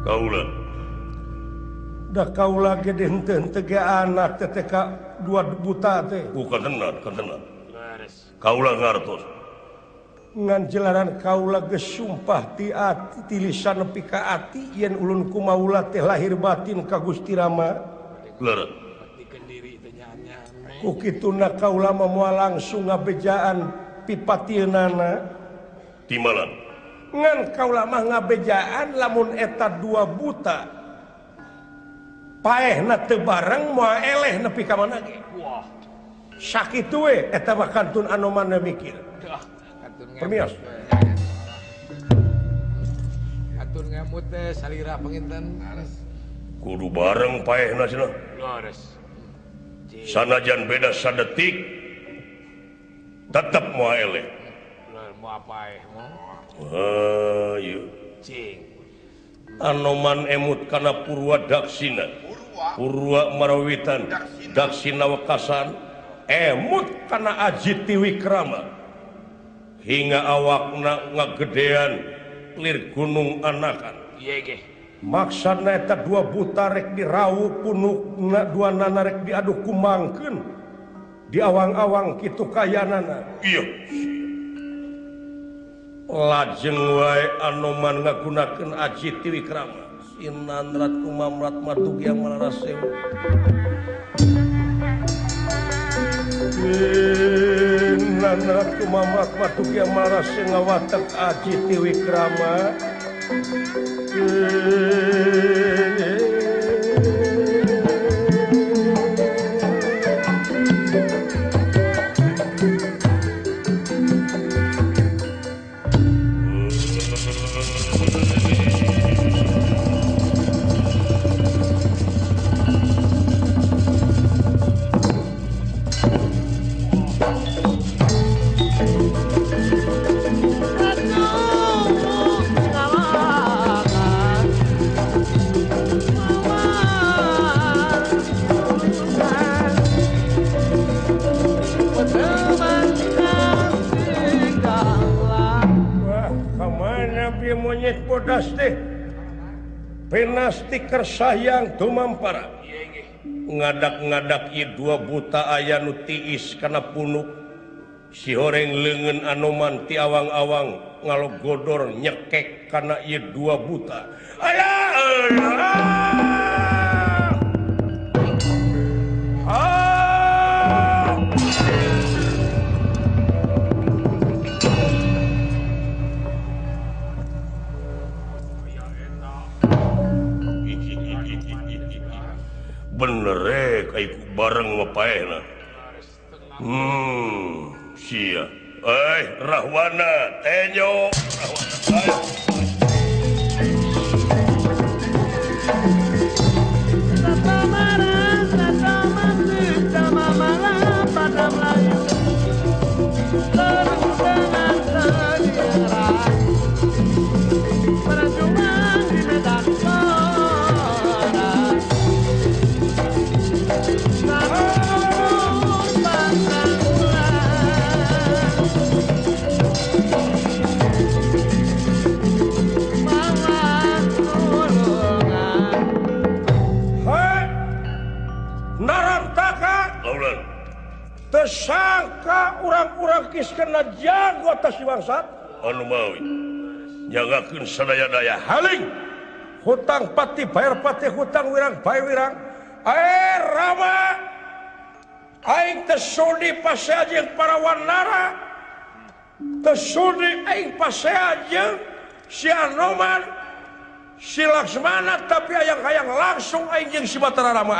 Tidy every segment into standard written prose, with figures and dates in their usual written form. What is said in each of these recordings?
Kaula. Da kaula ge henteu teu ge anak teh ka dua buta teh. Bukan tenan, tenan. Kaula ngartos. Ngan jelaran kaula geus sumpah ti ati ti lisan nepi ka ati yen ulun kumaula teh lahir batin ka Gusti Rama. Leres. Ku kituna kaula mah moal langsung ngabejaan pipatieunana. Timalan. Ngan kaula mah ngabejaan lamun eta dua buta paehna teu bareng moal eleh nepi ka mana ge. Wah. Sakitu we eta mah kantun Anoman mikir. Permios. Kantun ngemut teh salira panginten. Kudu bareng paehna cenah. Leres. Sanajan beda sadetik tetep moal eleh. Moal paeh mah. Ayo. Cing. Anoman emut kana Purwa Daksina. Purwa Marawitan, Daksina Wekasan, emut kana Ajiti Wikrama. Hingga awakna ngagedean lir gunung anakan. Maksana eta dua buta rek dirawu punukna dua nana rek diaduh kumangkeun di awang-awang kitu kayanana. Iya. Lajeng wae Anoman ngagunakeun Ajiti Wikrama. Sinanrat kumamrat matugi yang malarasewu. Sinanrat kumamrat matugi yang malarasewu ngawatek Ajiti Wikrama. Bodas teh penasti kersayang tumampara ngadak-ngadak ieu dua buta aya nu tiis kana punuk si horeng leungeun Anoman ti awang-awang ngalogodor nyekek kana ieu dua buta. Aya bener eh bareng mah paehna. Sia. Eh, Rahwana, tenyo. Rahwana. Tersangka urang-urang kis kena jago atas si bangsat. Anu mawi nyagakeun sadaya-daya haling hutang pati bayar pati hutang wirang bayar wirang. Rama aing teu sudi pasea jeung para wanara, teu sudi aing pasea jeung si Anoman si Laksmana, tapi hayang-hayang langsung aing jeung si Batara Rama.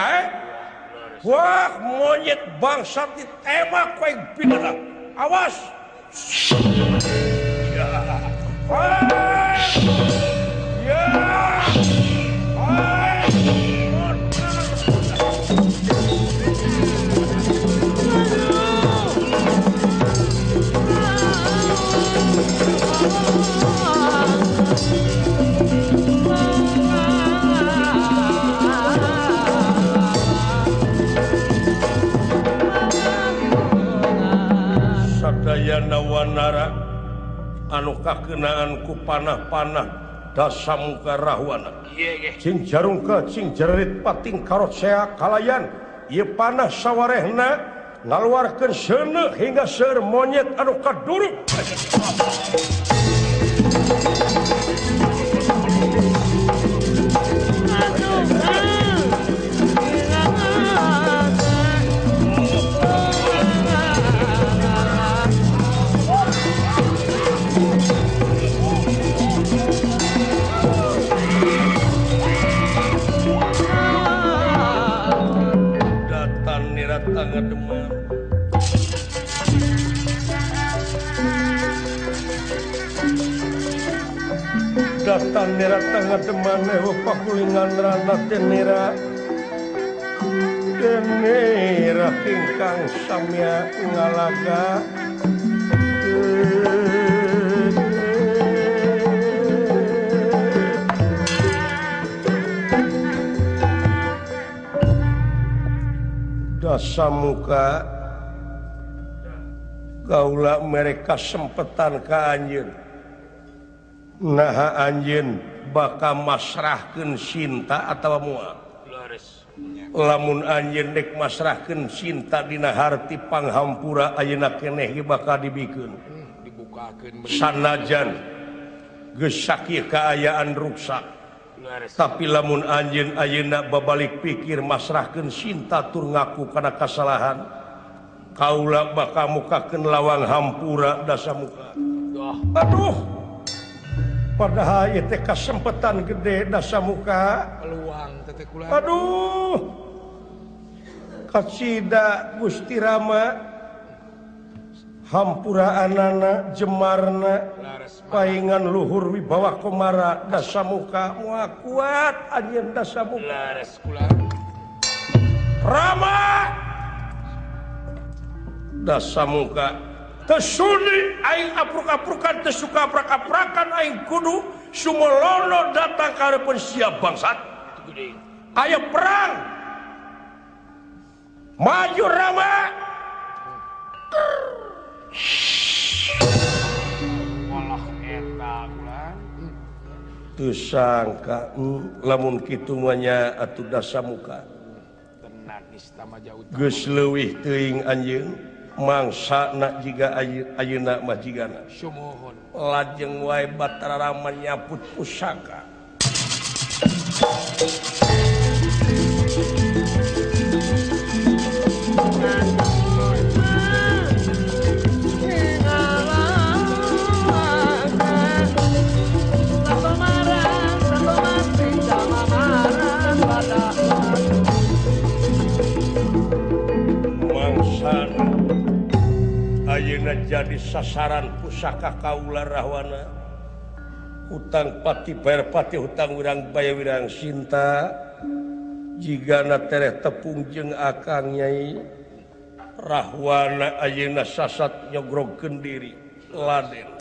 Wah, monyet bangsat ditembak ku aing binatang. Awas. Ya. Ya. Sadayana wanara anu kakenaan ku panah-panah Dasamuka Rahwana cing jarungka cing jerit pating karot sea kalayan ieu panah sawarehna ngaluarkeun seuneu hingga seueur monyet anu kaduruk. Datan nira tangga demane pakulingan rana tenira tenira ingkang samya ngalaga Dasamuka kaula mereka sempetan ka anjeun naha anjeun bakal masrahkeun Sinta atawa moal. Lamun anjeun dek masrahkeun Sinta dina harti panghampura ayeuna keneh ge bakal dibikeun. Sanajan geus sakieu kaayaan ruksak. Tapi lamun anjeun ayeuna babalik pikir masrahkeun Sinta tur ngaku kana kasalahan, kaula bakal mukakeun lawang hampura Dasamuka. Aduh. Padahal ieu teh kasempetan gede Dasamuka peluang teh kula. Aduh. Kacida Gusti Rama hampuraanana jemarna paingan luhur wibawa komara Dasamuka moal kuat anjeun Dasamuka. Lares kula. Rama Dasamuka tesuni aing apruk-aprukan teu suka aprak-aprakan aing kudu sumolono datang ka hareupeun sia bangsat. Aya perang. Maju Rama. Walah eta kula. Teu sangka lamun kitu mah nya atuh Dasamuka. Tenan istama jauh. Geus leuwih teuing anjeun. Mangsa nak jiga ayeuna mah jigana. Sumuhun. Lajeng wae Batara Rama nyaput pusaka. Mangsa ayeuna jadi sasaran pusaka kaula Rahwana. Hutang pati bayar pati hutang wirang baya wirang Sinta jigana tereh tepung jeung akang Nyai Rahwana ayeuna sasat nyogrogkeun diri Laden.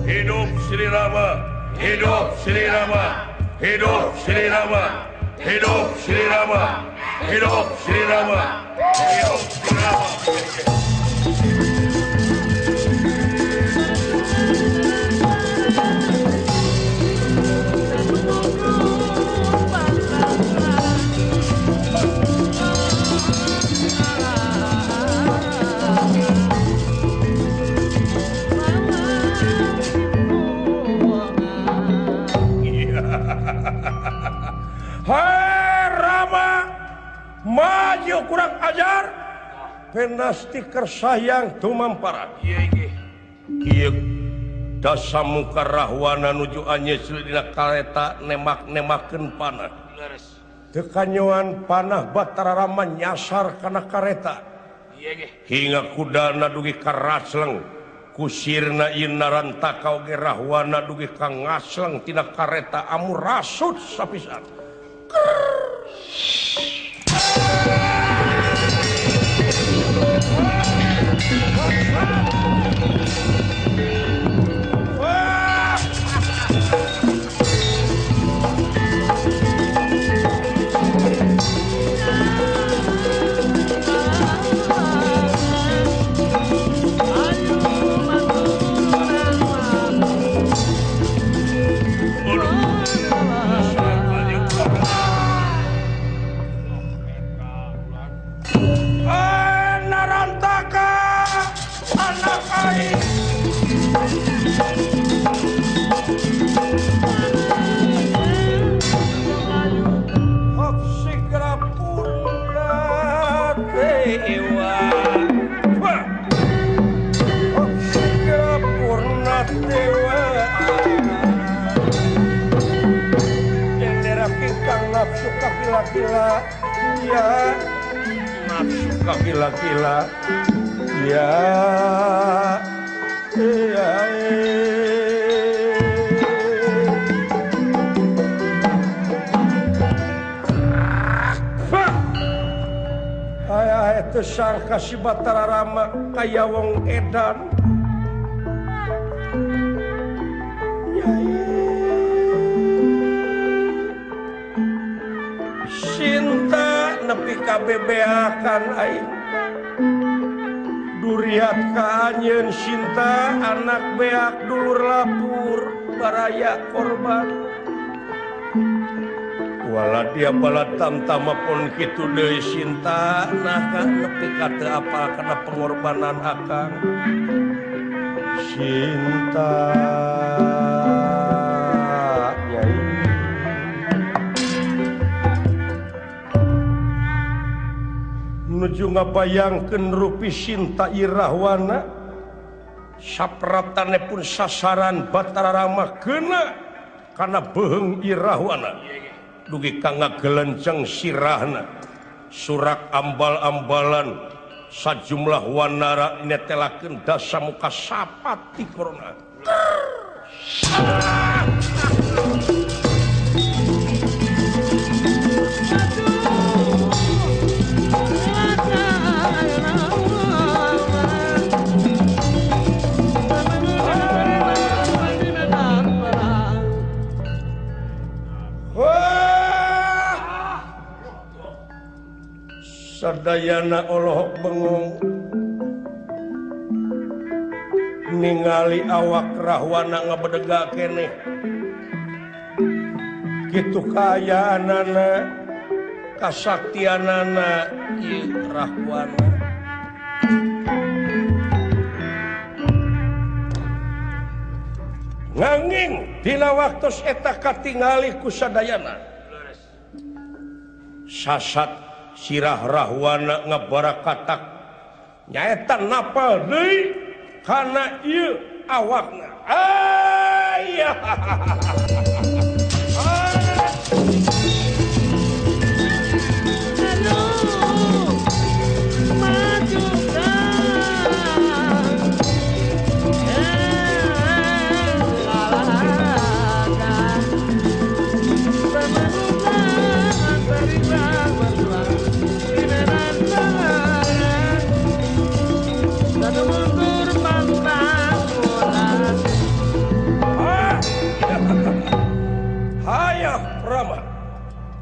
Hidup Sri Rama, hidup Sri Rama, hidup Sri Rama, hidup Sri Rama, hidup Sri Rama. Hai Rama, maju kurang ajar, penasti kersayang tumamparan. Ieu Dasamuka Rahwana nuju anyesul dina kareta nemak-nemakeun panah. Teu kanyoan panah Batara Rama nyasar kana kareta. Hingga kudana dugi ka rasleng kusirna ieu Narantaka oge Rahwana dugi ka ngasleng tina kareta amu rasut sapisan. Ya, nafsu kabila-kila ya, ya, ayah itu sangka si Batara Rama kaya wong edan. Cinta nepi ka bebeakan aing duriat ka anjeun Sinta anak beak dulur lapur baraya korban wala dia bala tamtama pun kitu deui Sinta nah ka nepi ka teu apal kana pengorbanan akang Sinta. Nuju ngabayangkeun rupi Sinta Irahwana sapratane pun sasaran Batara Rama kena kana beuheung Irahwana dugi ka ngagelenceng sirahna surak ambal-ambalan sajumlah wanara netelakeun dasamuka sapati korona. Sadayana olohok bengong ningali awak Rahwana ngabedega keneh kitu kaayaanana kasaktianana ieu Rahwana. Nanging dina waktos eta katingali ku sadayana sasat sirah Rahwana ngabarakatak nyaeta napal deui kana ieu awakna. Ayah.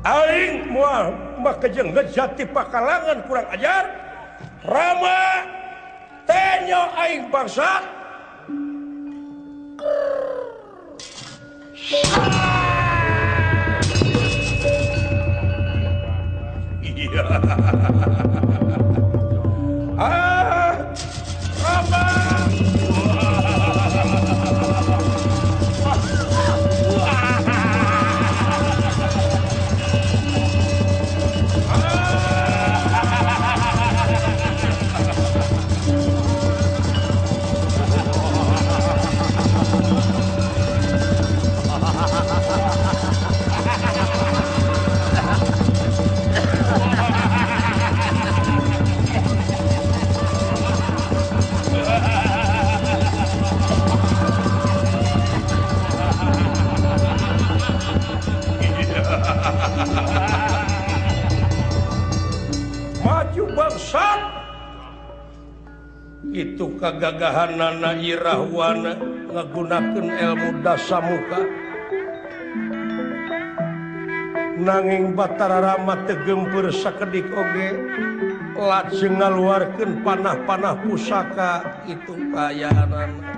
Aing moal makejeng ngejati pakalangan kurang ajar. Rama tenyo aing bangsat. Iya. Ah, Rama. Itu kagagahanana Irahwana ngagunakeun ilmu dasamuka. Nanging Batara Rama teu geumpeur sakedik oge lajeng ngaluarkeun panah-panah pusaka itu kaayaanana.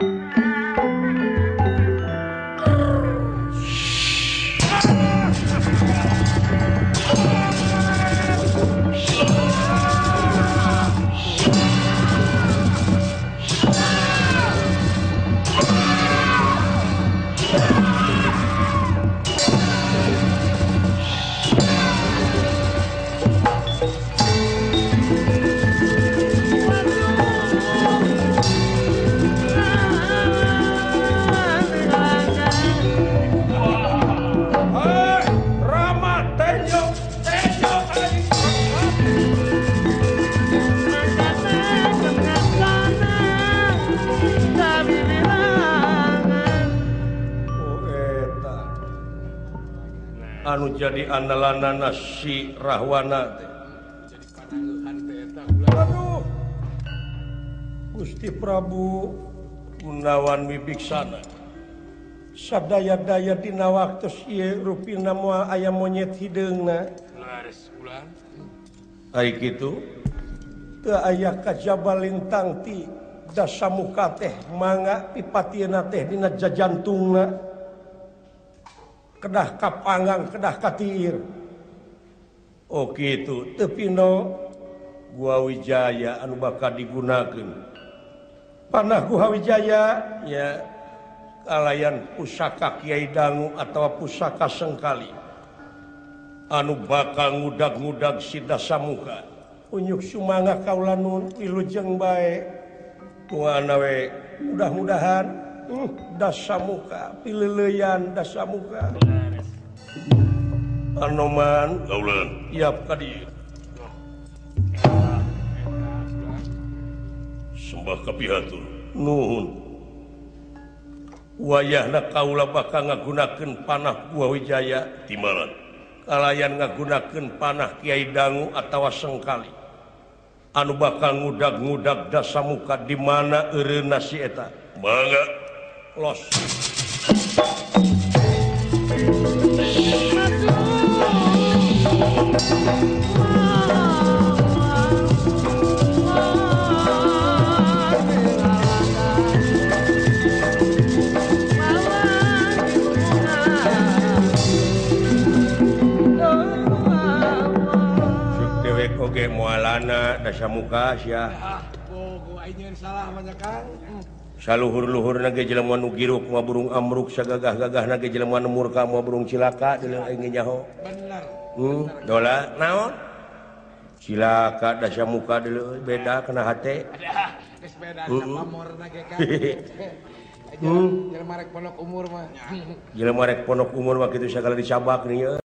Anu jadi andalanana si Rahwana teh. Aduh. Gusti Prabu Gunawan Wibiksana. Sadaya-daya dina waktu ieu rupina moal aya monyet hideungna. Laris ulang. Ai kitu teu aya kajaba lintang ti dasamuka teh mangga pipatieuna teh dina jajantungna. Kedah kapanggang, kedah katiir. Oh kitu, teu pino Gua Wijaya anu bakal digunakeun. Panah Gua Wijaya nya kalayan pusaka Kiai Dangu atawa pusaka Sengkali anu bakal ngudag-ngudag si Dasamuka. Unyuk sumangga kaula nun wilujeng bae. Kumaha we mudah-mudahan Dasamuka pileuleyan Dasamuka. Anoman kaulan iap ka dieu. Sembah kapihatur. Nuhun. Wayahna kaula bakal ngagunakeun panah Gua Wijaya timbalan kalayan ngagunakeun panah Kiai Dangu atawa Sengkali anu bakal ngudag-ngudag Dasamuka di mana eureunna si eta. Mangga los. Cuk dewek oge moalana Dasamuka sia. Bogo aing salah banyak kan. Saluhur-luhur na ge jelema nu giruk moal burung amruk, sagagah-gagahna ge jelema nu murka moal burung cilaka deuleu aing nyaho. Bener. Dola naon? Cilaka Dasamuka deuleu beda kana hate. Geus beda pamorna ge kan. Jelema rek pondok umur mah. Jelema rek pondok umur mah kitu sagala dicabak nih.